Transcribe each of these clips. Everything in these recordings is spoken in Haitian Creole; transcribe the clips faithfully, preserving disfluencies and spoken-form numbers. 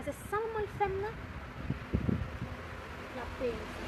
Se sa manman l fè m nan. L ap peye m sa.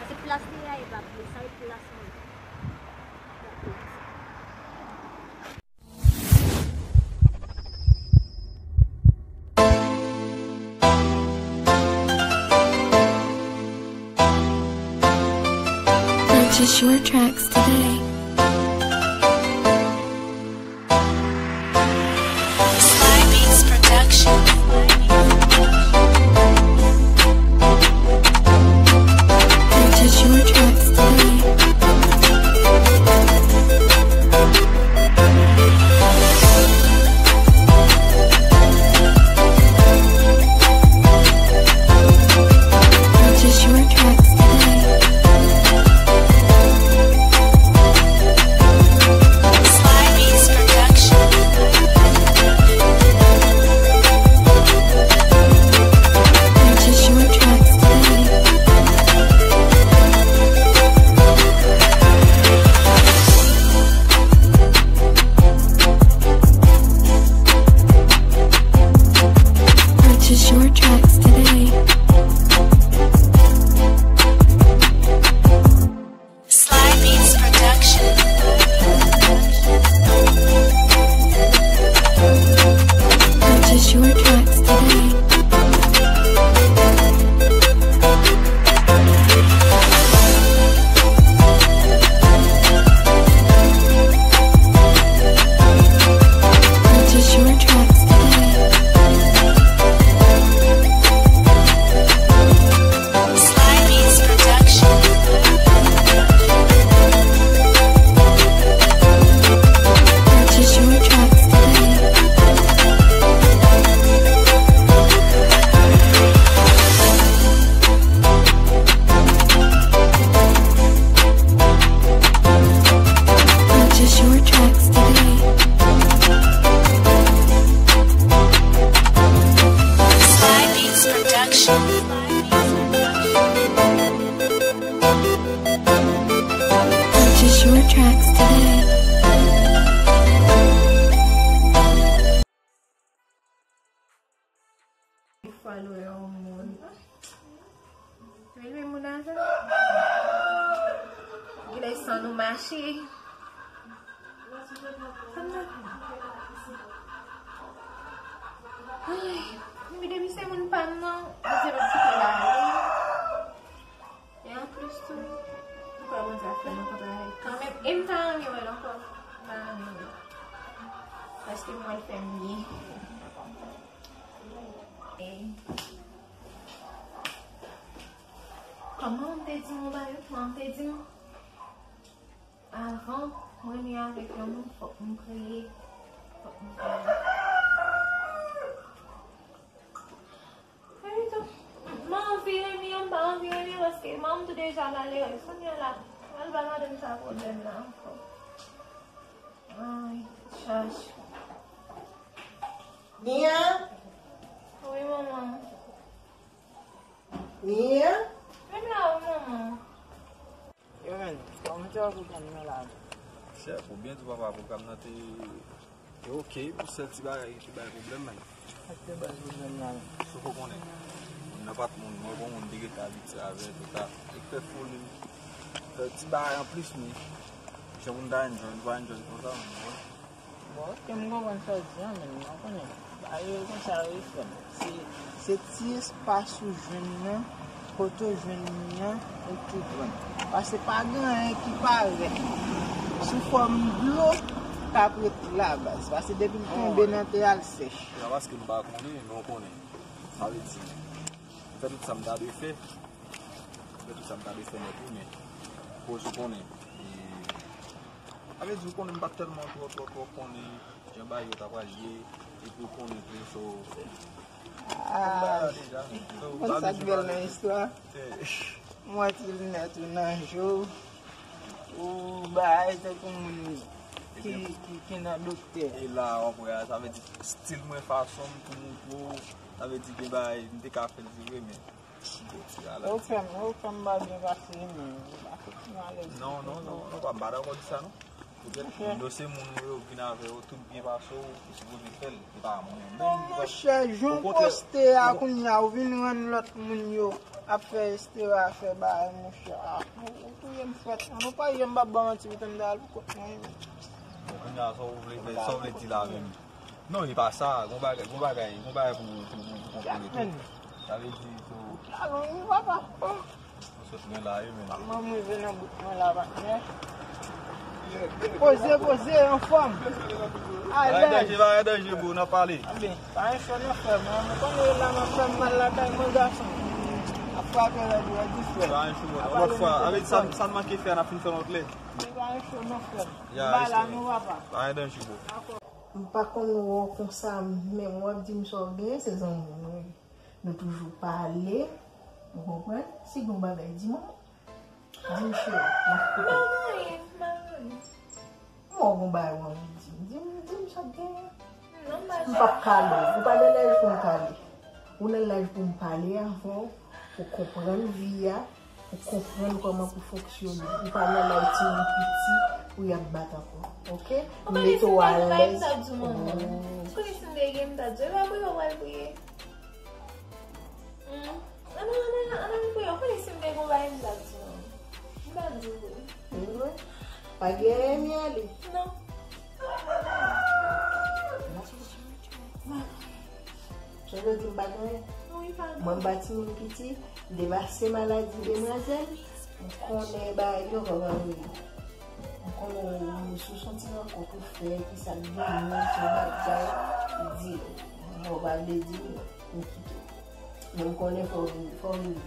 Paske plas li ye a, e pa pou li, sa e plas mwen. L ap peye m sa. Purchase your tracks today. Sly Beats Production. Purchase your tracks today. Purchase your tracks today. Sly Beats Production. Purchase your tracks today. Purchase your tracks today. Sly Beats Production. Purchase your tracks today. Purchase your tracks today. Sly Beats Production. Purchase your tracks today. Purchase your tracks today. Sly Beats Production. Purchase your tracks today. Follow yon moun. Rele moun avan. Genlè san nou mache. Ay, men depi se moun pa m nan, misye pa kite l ale. E anplis tou, m kwè Bondye ap fè nou kontre kanmenm. E m ta renmen wè l ankò. M ta renmen wè l. Paske m wè l fè m byen. E kòman m te di nou bagay, kòman m te di nou? Avan mwen ni avèk yon moun, fòk m kriye. Fòk m kriye. Epi tou, m anvi renmen an, m pa anvi renmen an, paske manman m tou deja malerèz. Kounye a la, al ba madanm sa pwoblèm la ankò. Ay, tèt chaje. Nia? Wi, manman. Nia? Menm la, wi, manman. Yo, men, kòman se pwogram nan la? Chè, pou byen di papa, pwogram nan te, te oke, pou sèl ti bagay ki te bay pwoblèm, men. Sa k te bay pwoblèm la, men? Sou fò konnen. Moun nan pa t moun, mwen, bon, moun te rete abitye avè tout sa. Li fè foli, fè ti bagay anplis, men. Jan moun ta enjoy, nou pa enjoy konsa, men. Bon, oke, m konprann sa w di an, men, men w konnen, bagay yo konsa yo ye, frè m. Se, se ti espas ou jwenn nan, kote w jwenn li an, ou tou pran. Paske pa gen anyen ki parèt sou fòm dlo k ap ret la, baz. Paske depi l tonbe nan tè a, l sèch. Se pa paske m pa konnen, men w konnen. Sa vle di, m fè tout sa m ta dwe fè. M fè tout sa m ta dwe fè nèt, wi, men koz ou konnen. E, sa vle di, ou konnen m pa t tèlman twò, twò, twò konnen jan bagay yo ta pral ye, epi ou konnen tou, so, ou konn bagay la deja. So, ou pa bezwen pale. Konn sa k bèl nan istwa? M wè ti linèt ou nan je w, ou bagay tankou moun ki, ki, ki nan doktè. E la, w ap wè a, sa vle di, stil mwen, fason m pou moutre w, sa vle di, gen bagay, m te ka fè l, se vre, men Yo fè m, yo fè m pa byen pase, men m pa soti m alèz. Non, non, non, non, pa, m pa dakò di sa, non. Yo se moun ou yo vin avè yo, tout byen pase w, ou sipoze fè l. Se pa mwen menm. Non, monchè, jan w poste a kounye a, ou vin rann lòt moun yo ap fè Estera fè bagay, monchè. Ah, ou, ou touye m frèt. An nou pa janm pa ban manti, pitan m ta al pou kont mwen. Bon, kounye a, sa w vle fè, sa w vle di la menm? Non, e pa sa. Gon bagay, gon bagay, gon bagay pou, pou, pou, pou konprann tou. Sa vle di, so, ou te alon wi, papa. Oh. Ou sot lwen la, wi, men. Manman m rive nan bout mwen la, patnè. Poze, poze, anfòm. Alèz. Pa gen danje, pa gen danje, bro, n ap pale. Anben, pa gen cho non, frè mwen. Ou konnen la, m ap fè m mal lakay mwen, gason. Ap frape rèd, rèd, wi, frè. Pa gen cho, bro. Yon lòt fwa, avèk sa, sa n manke fè a, n ap fin fè yon lòt lè. Men pa gen cho non, frè m. M pa la non, papa. Pa gen danje, bro. M pa konn wè w konsa, men w ap di m sa w genyen, se zanmi w, wi. Nou toujou pale, ou konprann? Si gen yon bagay, di manman. Di m cheri, m ap koute. M pa gen anyen, m pa gen anyen. Mwen gen yon bagay ou anvi di m. Di m, di m sa k genyen. Non, m pa gen. M p ap kale w. Ou pa nan laj pou m kale. Ou nan laj pou m pale avè w, pou w konprann vi a, pou w konprann kòman pou fonksyone. Ou pa nan laj timoun piti pou y ap bat ankò. Oke? M mete w alèz. Ou konnen si m te gen bagay m t ap di w, manman. Ou konnen si m te gen m t ap di w. E pa priye w pral priye. Hmm. Ann, ann, ann, ann, ann priye. Ou konnen si m te gen yon bagay m t ap di w. M t ap di w vre. Vre? Pa gen anyen ale. Non. Sa vle di m pa gen anyen? Wi, pa gen. Mwen m pa timoun piti, m te pase maladi demwazèl, m konnen bagay yo kòman yo ye. M konnen w sou son ti rankont ou fè, ki sa k vini, se yon bagay, di, bon, w pa vle di m, m kite w. Men m konnen fò w vini, fò w vini.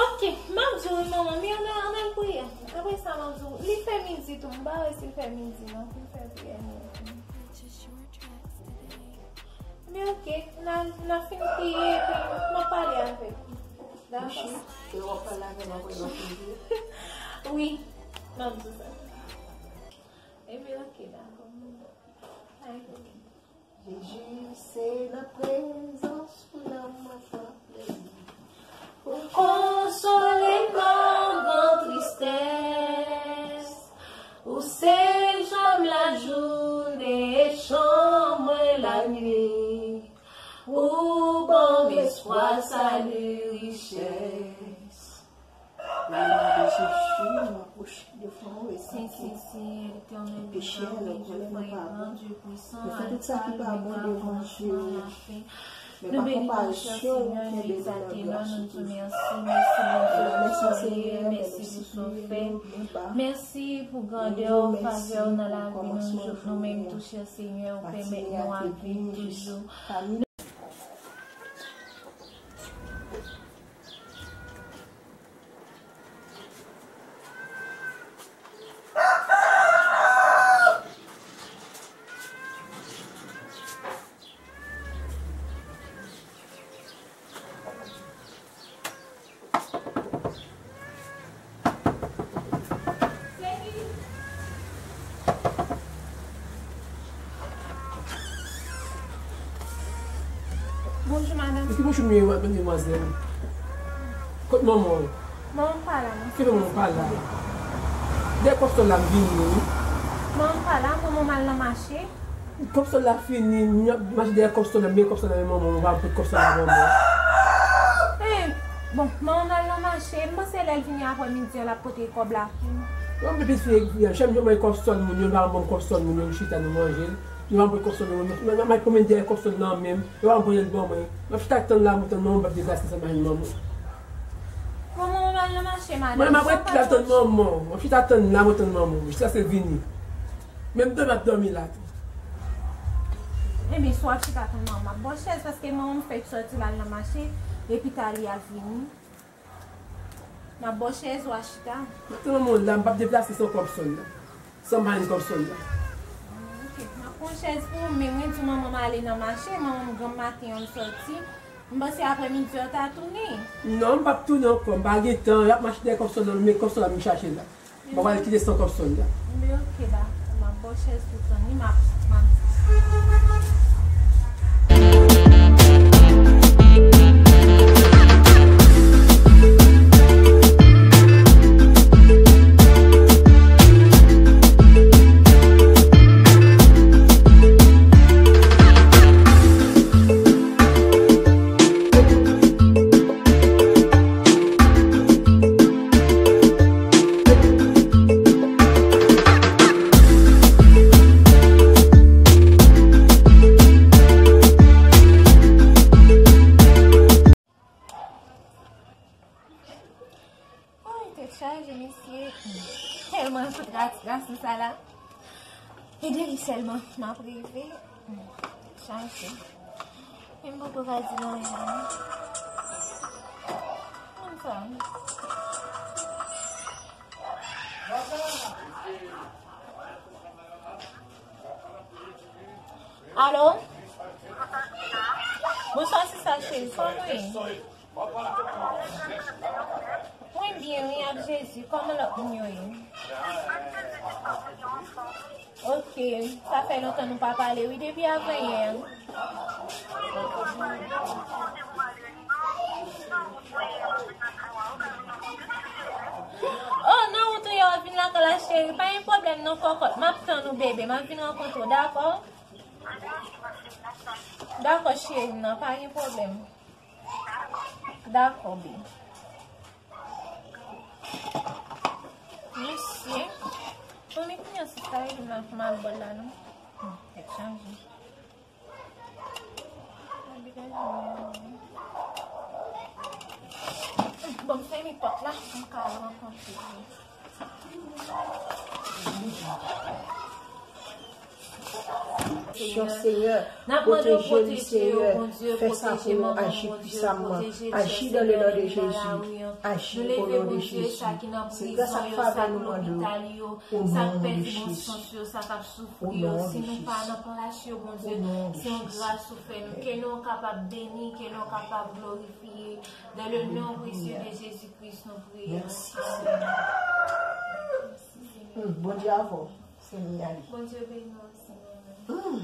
Ok, m ap di w wi, manman, men ann, ann al priye. Apre sa, m ap di w, li fè midi tou, m pa wè si l fè midi, non, pou l fè priyè midi. Men ok, n a, n a fin priye, epi m ap pale avèk ou. Dakò? Wi, m ap di w sa. Ebyen, ok, dakò. Bye. Jezi, se nan prezans ou nan mwen pran plezi. Ou konsole m nan gran tristès. Ou se janm lajounen e chanm mwen lannuit. Ou ban m espwa, sali, richès. O non de Jezi, nou apwoche devan w e santi peche a, nou konnen nou pa bon. Nou fè tout sa ki pa bon devan je w. Men pa konpasyon ou kenbe nou nan gras ou toujou. Mèsi, Senyè, mèsi pou sa w fè. Mèsi pou grandè w, favè w nan lavi nou, jouk nou menm tou, chè Senyè, ou pèmèt nou ap viv toujou. Bonjou, madanm. Ki bonjou m ye, madmwazèl? Kot manman w? Manman m pa la, non. Ki manman w pa la? Dèyè kòb sòl la m vini, wi. Manman m pa la, manman m al nan mache. Kòb sòl la fini, m ap mache dèyè kòb sòl la, m gen kòb sòl la, men manman m, m pa pote kòb sòl la ban manman. Eh, bon, manman m al nan mache, m panse lè l vini aprè midi an, l ap pote kòb la pou mwen. Bon, pitit fi, chèm yo manje kòb sòl moun yo, nou pa ban m kòb sòl moun yo, nou chita nou manje l. Nou pa ban m kòb sòl moun yo, m ap konbyen dèyè kòb sòl nan men m, yo pa voye l ban mwen. M ap chita tann la, m tann manman m, m ap deplase ansanm avèk manman m. Bon, manman m al nan mache, madanm. Mwen, m ap ret la tann manman. M ap chita tann la, mwen tann manman. Jiskaske l vini. Menm dòmi, m ap dòmi la tou. Ebyen, si w ap chita tann manman, m ap ba w chèz, paske manman m fèk sòti, l al nan mache, epi ta li al vini. M ap ba w chèz, w a chita. M ap tann manman w la, m p ap deplase san kòb sòl la. San m pa jwenn kòb sòl la. Ok, m ap pran chèz pou ou, men mwen di manman m ale nan mache, manman m granm maten an l sòti. M panse aprè midi an ta tounen. Non, m p ap tounen ankò, m pa gen tan, y ap mache dèyè kòb sòl la, men kòb sòl la m chache la. M pa pral kite san kòb sòl la. Men ok, dakò, m ap ba w chèz pou tann li, m ap, m ap E de li sèlman m ap reve. Chaje. E m poko ka di l anyen. Konn sa. Alo? Bonswa, sista cheri, kòman w ye? Mwen byen, wi, ak Jezi. Kòman lòt moun yo ye? Ok, sa fè lontan nou pa pale, wi, depi avanyè. Oh, nan wout ou ye, w ap vin lakay la, cheri. Pa gen pwoblèm, non, kòkòt. M ap tann ou, bebe. M ap vin rankontre w, dakò? Dakò, cheri m nan, pa gen pwoblèm. Dakò, baby. Mesye. Bon, men kounye a, sista Evelyn la, pou m al bò l la, non? Hmm, tèt chaje. Bon, m fèmen pòt la, m ka al rankontre li. Senyè, pwoteje li, Senyè. Fè sa pou nou, aji pwisamman. Aji dans le nom de Jésus. Aji au nom de Jésus. Se gras ak favè nou mande w. Au nom de Jésus. Au nom de Jésus. Au nom de Jésus. Dans le nom précieux de Jésus-Christ, nous prions. Merci, Senyè. Amen. Bondye avè w. Senyè, ale. Bondye beni w, Senyè. Mm.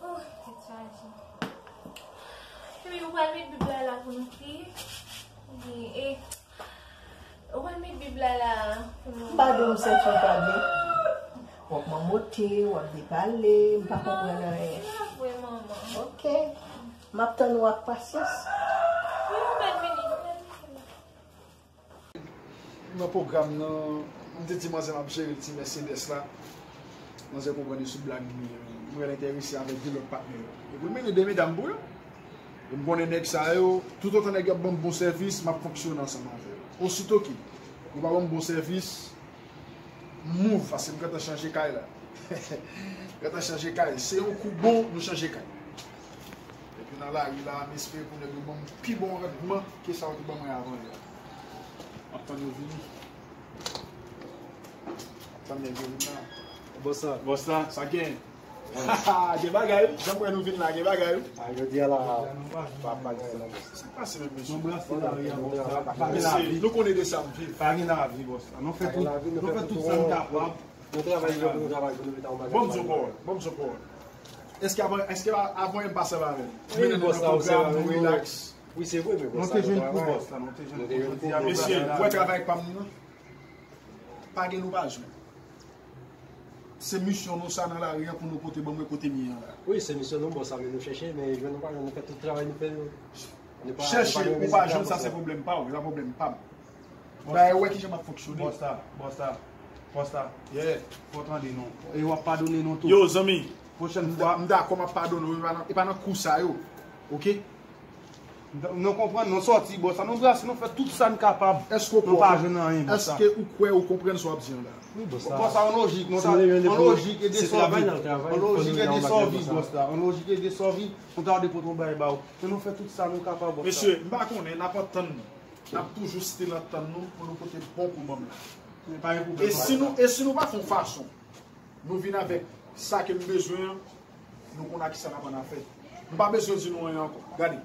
Oh, tèt chaje. Epi, ou pral met Bib la la pou nou priye? Wi, e, ou pral met Bib la la pou nou. M pa di w m santi m pa byen. W ap manmote, w ap depale, m pa konprann anyen. Ah, se pa vre, manman. Ok. M ap tann ou ak pasyans. Wi, ou pral vini, ou pral vini. Nan pwogram nan, m te di manzè m ap jere ti Mercedes la. Manzè konprann li sou blag li, mwen l enterese avèk de lòt patnè yo. Epi l mennen de medam pou yo. E m konnen nèg sa yo, toutotan nèg yo ap ban m bon sèvis, m ap fonksyone ansanm avè yo. Osito ke yo pa ban m bon sèvis, m move, paske m gentan chanje kay la. Gentan chanje kay. Se yon kou bon, nou chanje kay. Epi nan lari la, m espere pou nèg yo ban m pi bon randman ke sa yo te ban mwen avan yè a. M ap tann yo vini. M ap tann nèg yo vini la. Bòs la. Bòs la. Sa gen? Gen bagay, wi. Jan m wè nou vin la, gen bagay, wi. A, jodi a la, pa, pa di sa non, bòs. Sa k pase menm, mesye? Nou brase lari a, bòs la. Mesye, nou konnen de sa m viv. Pa gen lavi, bòs la. Nou fè tout, nou fè tout sa n kapab. Nou travay, nou travay pou nou mete yon bagay. Ban m di w pawòl, ban m di w pawòl. Èske avan, èske avan yè m pase avè l? Wi, bòs la, ou se avè nou. Relax. Wi, se vre, men bòs la, nou te jwenn kou bòs la, nou te jwenn kou jodi a, mesye, ou wè travay pa m nan? Pa gen nou pa jwenn. Se misyon nou sa nan lari a pou nou pote ban mwen kote m ye an la. Wi, se misyon nou, bòs la, men nou chèche, men jwenn nou pa jwenn, nou fè tout travay nou fè yo. Chèche ou pa jwenn, sa se pwoblèm pa w, se pa pwoblèm pa m. Bagay wè kijan m ap fonksyone. Bòs la, bòs la, bòs la. Yeah. Fò tande nou. E w ap padone nou tou. Yo, zanmi. Pwochèn fwa. M dakò, m ap padone w, e pa nan, e pa nan kou sa yo. Oke? Nou konprann, nou sòti, bòs la, nou brase, nou fè tout sa n kapab. Èske w kwè, nou pa jwenn anyen, bòs la. Èske ou kwè ou konprann sa w ap di an la? Wi, bòs la. Bòs la, an lojik, nou ta, an lojik e de sòvi. An lojik e de sòvi, bòs la. An lojik e de sòvi, nou ta depote yon bagay ba w. Men nou fè tout sa nou kapab, bòs la. Mesye, m pa konnen, n ap antann nou. N ap toujou still antann nou pou nou pote bon kou ban m la. E si nou, e si nou pa fè yon fason, nou vin avèk sa ke m bezwen an, nou konn a kisa n ap annafè. M pa bezwen di nou anyen ankò. Gade,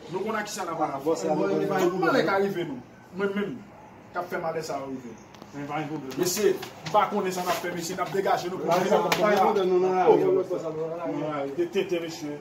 nou konn a kisa n ap annafè. Tout malè ka rive nou. Mwen menm, k ap fè malè sa yo rive nou. Mesye, m pa konnen sa n ap fè, mesye, n ap degaje nou pou nou. De tenten, mesye.